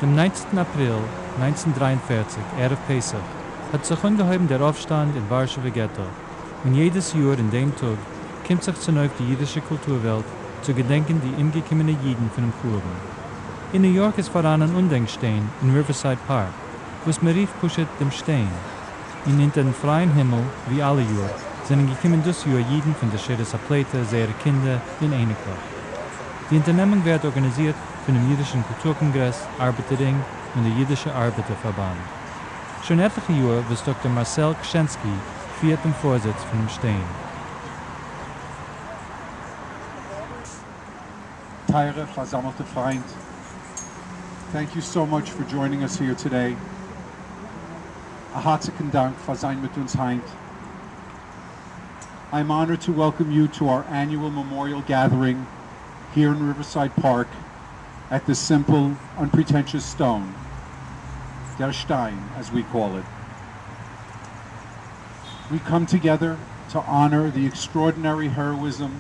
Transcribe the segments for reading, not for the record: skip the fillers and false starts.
דעם ניינצנטן אפריל 1943, ערב פסח, האט זיך אנגעהויבן דער אויפשטאנד אין ווארשעווער געטא, און יעדעס יאר אין דעם טאג קומט זיך צונויף די אידישע קולטור-וועלט צו געדענקען די אומגעקומענע אידן פונעם חורבן. אין ניו יארק איז פאראן אן אנדענק-שטיין אין ריווערסייד פארק, וואס מען רופט פשוט דעם שטיין. און אונטערן פרייען הימל, ווי אלע יאר, זענען געקומען דאס יאר אידן פון די שארית הפליטה, זייערע קינדער און אייניקלעך. די אונטערנעמונג ווערט ארגאניזירט פונעם אידישן קולטור-קאנגרעס, ארבעטער רינג און דער אידישער ארבעטער פארבאנד. שוין עטליכע יאר וואס דאקטער מארסעל קשענסקי פירט דעם פארזיץ פונעם שטיין. טייערע פארזאמלטע פריינט, thank you so much for joining us here today. א הארציגן דאנק פאר זיין מיט אונז היינט. I'm honored to welcome you to our annual memorial gathering here in Riverside Park at this simple, unpretentious stone, דער שטיין, as we call it. We come together to honor the extraordinary heroism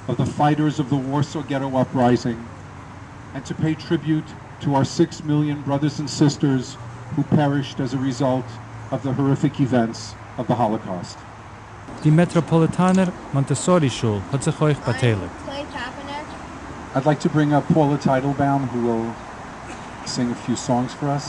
of the fighters of the Warsaw Ghetto Uprising and to pay tribute to our 6 million brothers and sisters who perished as a result of the horrific events of the Holocaust. די מעטראפאליטאנער מאנטעסארי שול האט זיך אויך באטייליגט. I'd like to bring up Paula Teitelbaum, who will sing a few songs for us.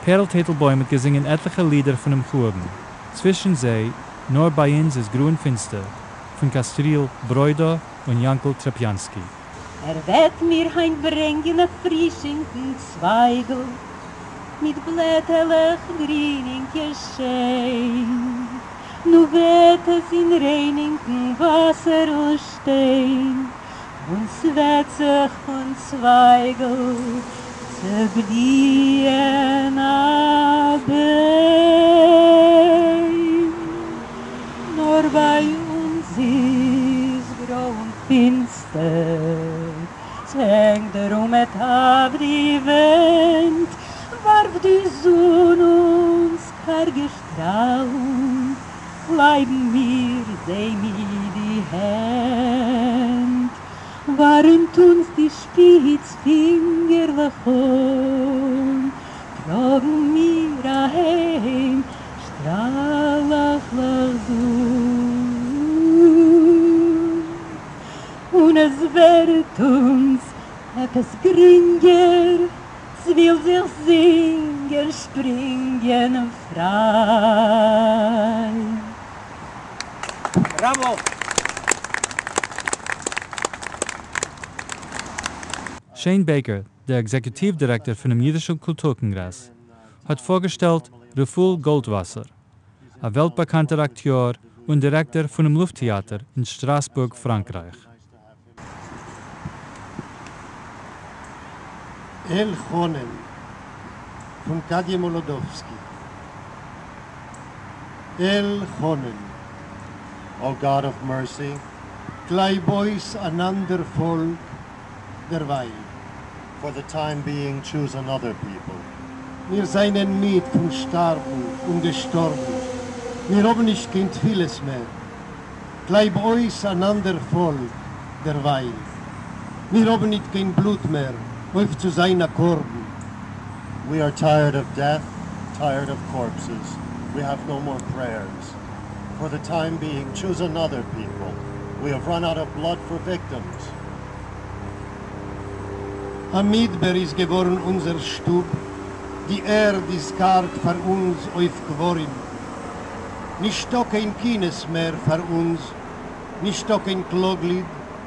פערל טייטלבוים האט געזינגען עטליכע לידער פונעם חורבן, צווישן זיי נאר ביי אונז איז גרוי און פינסטער, פון קאסטריל ברוידא און יאנקל טרעפיאנסקי. ער וועט מיר היינט ברענגען א פרישינקן צווייגל מיט בלעטעלעך גרינינקע שיין, נו וועט עס אין ריינינקן וואסערל שטיין, און ס'וועט זיך פון צווייגל צעבליען א ביים. נאר ביי אונז איז גרוי און פינסטער, ס'הענגט דער אומעט אויף די ווענט, ווארפט די זון אונז קארגע שטראלן, קלייבן מיר זיי מיט די הענט. ווארעמט אונז די שפיץ פינגערלעך אן, טראגן מיר אהיים שטראלעכלעך זון. און עס ווערט אונז עפעס גרינגער, ס'וויל זיך זינגען, שפרינגען פריי. בראווא! שיין בעיקער, דער עקזעקוטיוו דירעקטאר פונעם אידישן קולטור קאנגרעס, האט פארגעשטעלט רפאל גאלדוואסער, א וועלט באקאנטער אקטיאר און דירעקטאר פונעם לופט טעאטער אין שטראסבורג, פראנקרייך. אל חנן פון קאדיע מאלאדאווסקי. אל חנן. O God of mercy, קלײַב אויס אַן אַנדער פֿאָלק דערווײַל. For the time being choose another people. מיר זײַנען מיד פֿון שטאַרבן און געשטאָרבן, מיר האָבן נישט קיין תּפֿילות מער. קלײַב אויס אַן אַנדער פֿאָלק דערווײַל. מיר האָבן ניט קיין בלוט מער אויף צו זײַן אַ קרבן. We are tired of death, tired of corpses. We have no more prayers. For the time being, choose another people. We have run out of blood for victims. אַ מידבר איז געוואָרן אונדזער שטוב, די ערד איז קאַרג פֿאַר אונדז אויף קבֿרים. נישטאָ קיין קינות מער פֿאַר אונדז, נישטאָ קיין קלאָגליד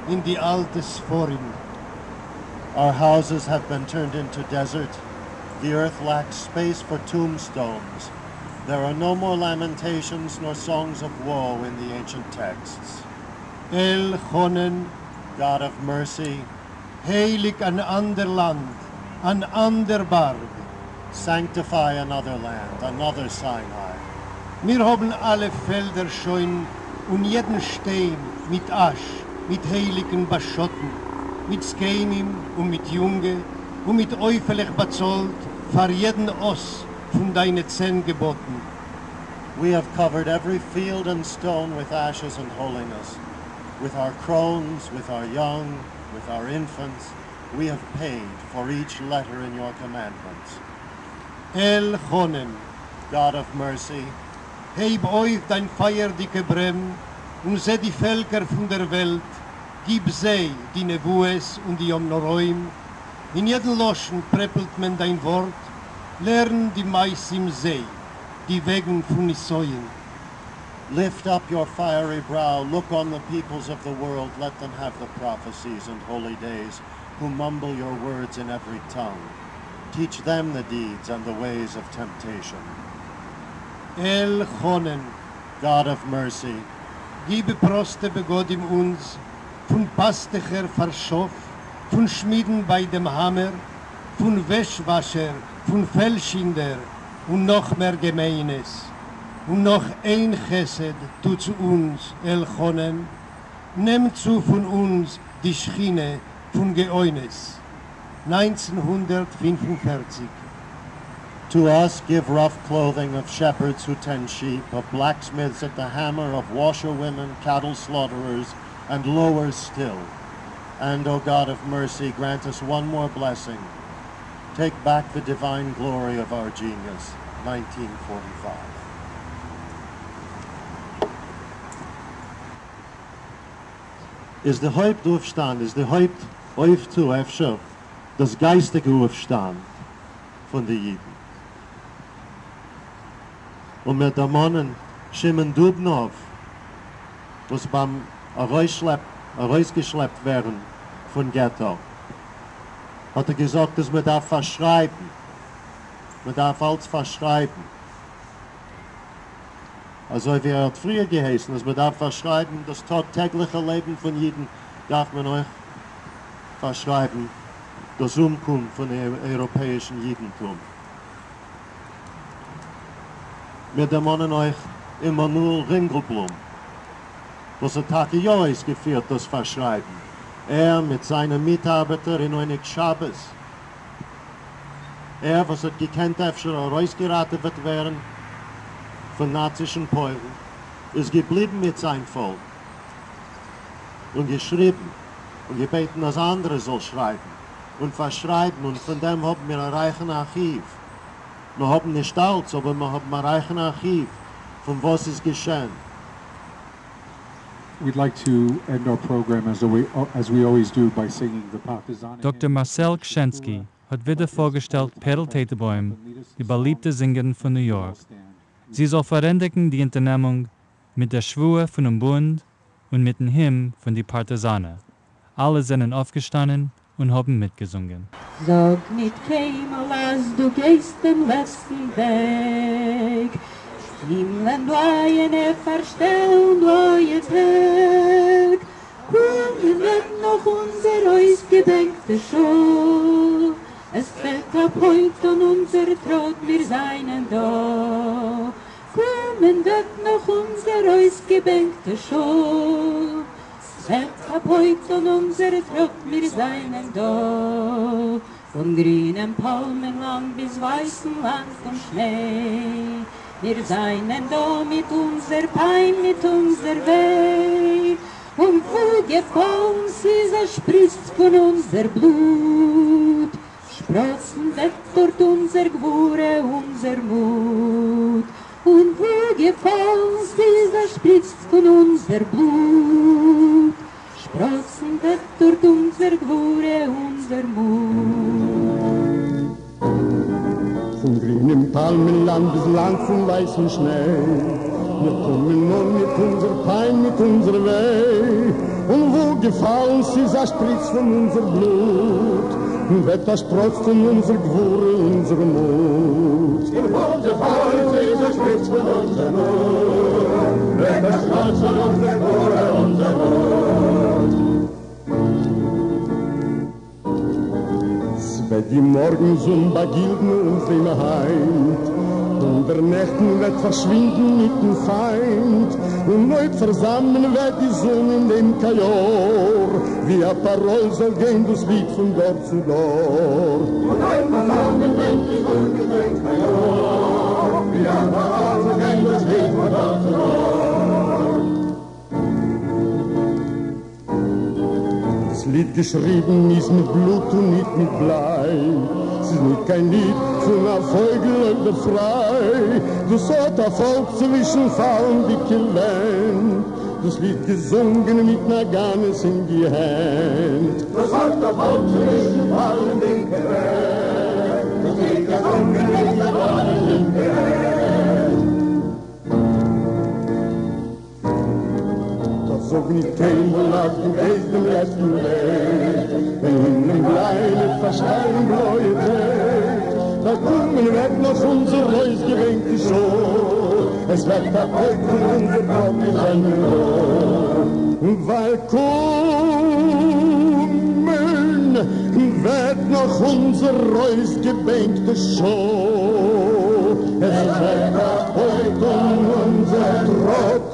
אין די אַלטע ספֿרים. Our houses have been turned into desert. The earth lacks space for tombstones. There are no more lamentations nor songs of woe in the ancient texts. אל חנן, God of mercy, הייליק אַן אַנדער לאַנד, אַן אַנדער באַרג. Sanctify another land, another Sinai. מיר האָבן אַלע פֿעלדער שוין און יעדן שטיין מיט אַש, מיט הייליקן באַשאָטן, מיט זקנים און מיט יונגע און מיט עופֿעלעך באַצאָלט פֿאַר יעדן אות פֿון דײַנע 10 געבאָטן. We have covered every field and stone with ashes and holiness, With our crones, with our young, with our infants, we have paid for each letter in your commandments. אל חנן. God of mercy. הייב אויף דיין פייערדיגע ברעם און זע די פעלקער פון דער וועלט, גיב זיי די נבואות און די ימים נוראים, אין יעדן לשון פרעפלט מען דיין ווארט, לערן די מעשים זיי, די וועגן פון נסיון. Lift up your fiery brow, look on the peoples of the world, let them have the prophecies and holy days, who mumble your words in every tongue. Teach them the deeds and the ways of temptation. אל חנן. God of mercy. גיב פראסטע בגדים אונז, פון פאסטעכער פאר שאף, פון שמידן ביי דעם האמער, פון וועש-וואשער, פון פעל-שינדער, און נאך מער געמיינעס. און נאך איין חסד טו צו אונז, אל חנן, נעם צו פון אונז די שכינה פון גאונות. 1945. To us give rough clothing of shepherds who tend sheep, of blacksmiths at the hammer, of washerwomen, cattle slaughterers, and lower still. And, O God of mercy, grant us one more blessing. Take back the divine glory of our genius. 1945. איז די הויפט אויפשטאנד, איז די הויפט אויפטו אפשר דאס גייסטיגע אויפשטאנד פון די אידן. און מיר דערמאנען שמעון דובנאוו וואס ביים ארויסגעשלעפט ווערן פון געטא האט ער געזאגט אז מען דארף פארשרייבן, מען דארף אלץ פארשרייבן, אזוי ווי ער האט פריער געהייסן אז מען דארף פארשרייבן דאס טאג טעגליכע לעבן פון אידן, דארף מען אויך פארשרייבן דאס אומקום פון אייראפעאישן אידנטום. מיר דערמאנען אויך עמנואל רינגלבלום וואס האט טאקע יא אויסגעפירט דאס פארשרייבן, ער מיט זיינע מיטארבעטער אין עונג שבת, ער וואס האט געקענט אפשר ארויסגעראטעוועט ווערן פון נאצישן פוילן, איז געבליבן מיט זיין פאלק און געשריבן און געבעטן אז אנדערע זאל שרייבן און פארשרייבן, און פון דעם האבן מיר א רייכן ארכיוו. מיר האבן נישט אלץ, אבער מיר האבן א רייכן ארכיוו פון וואס איז געשען. We'd like to end our program as we, as we always do by singing the Partisan דאקטער מארסעל קשענסקי האט ווידער פארגעשטעלט פערל טייטלבוים, די באליבטע זינגערין פון ניו יארק, זי זאל פארענדיגן די אונטערנעמונג מיט דער שבועה פונעם בונד און מיטן הימן פון די פארטיזאנער. אלע זענען אויפגעשטאנען און האבן מיטגעזונגען. זאג ניט קיינמאל אז דו גייסט דעם לעצטן וועג. הימלען בלייענע פארשטעלן בלויע טעג. קומען וועט נאך אונזער אויסגעבענקטע שעה. עס וועט א פויק טאן אונזער טראט מיר זיינען דא. קומען וועט נאך אונזער אויסגעבענקטע שעה. ס'וועט א פויק טאן אונזער טראט מיר זיינען דא. פון גרינעם פאלמענלאנד ביז ווייסן לאנד פון שניי. מיר זיינען דא מיט אונזער פיין מיט אונזער וויי. און וואו געפאלן ס'איז א שפריץ פון אונזער בלוט. שפראצן וועט דארט אונזער גבורה אונזער מוט. און וואו געפאלן ס'איז א שפריץ פון אונזער בלוט. שפראצן וועט דארט אונזער גבורה אונזער מוט. פון גרינעם פאלמענלאנד ביז לאנד פון ווייסן שניי, מיר קומען אן מיט אונזער פיין מיט אונזער וויי, און וואו געפאלן ס'איז א שפריץ פון אונזער בלוט, וועט א שפראץ טאן אונזער גבורה אונזער מוט. און וואו געפאלן ס'איז א שפריץ פון אונזער בלוט, וועט א שפראץ טאן אונזער גבורה אונזער מוט. ס'וועט די מאָרגן-זון באַגילדן אונדז דעם הײַנט, און דער נעכטן וועט פֿאַרשווינדן מיטן פֿײַנט, און אויב פֿאַרזאַמען וועט די זון אין דעם קאַיאָר, ווי אַ פּאַראָל זאָל גיין דאָס ליד פֿון דור צו דור. און אויב פֿאַרזאַמען וועט די זון אין דעם קאַיאָר, ווי אַ פּאַראָל זאָל גיין דאָס ליד פֿון דור צו דור. ליד געשריבן איז מיט בלוט און ניט מיט בליי. ס'איז ניט קיין ליד פון א פויגל אויף דער פריי. דאס האט א פאלק צווישן פאלנדיקע ווענט. דאס ליד געזונגען מיט נאגאנעס אין די הענט. דאס האט א פאלק צווישן פאלנדיקע ווענט. דאס ליד געזונגען מיט נאגאנעס אין די הענט. טאָ זאָג ניט קיינמאָל אַז דו גייסט דעם לעצטן וועג, ווען הימלען בלייענע פאַרשטייען בלויע טעג. ווייל קומען וועט נאָך אונדזער אויסגעבענקטע שעה, עס וועט אַ פּויק און אונדזער טראָט מיר זיינען דאָ. ווייל קומען וועט נאָך אונדזער אויסגעבענקטע שעה, עס וועט אַ פּויק און אונדזער טראָט.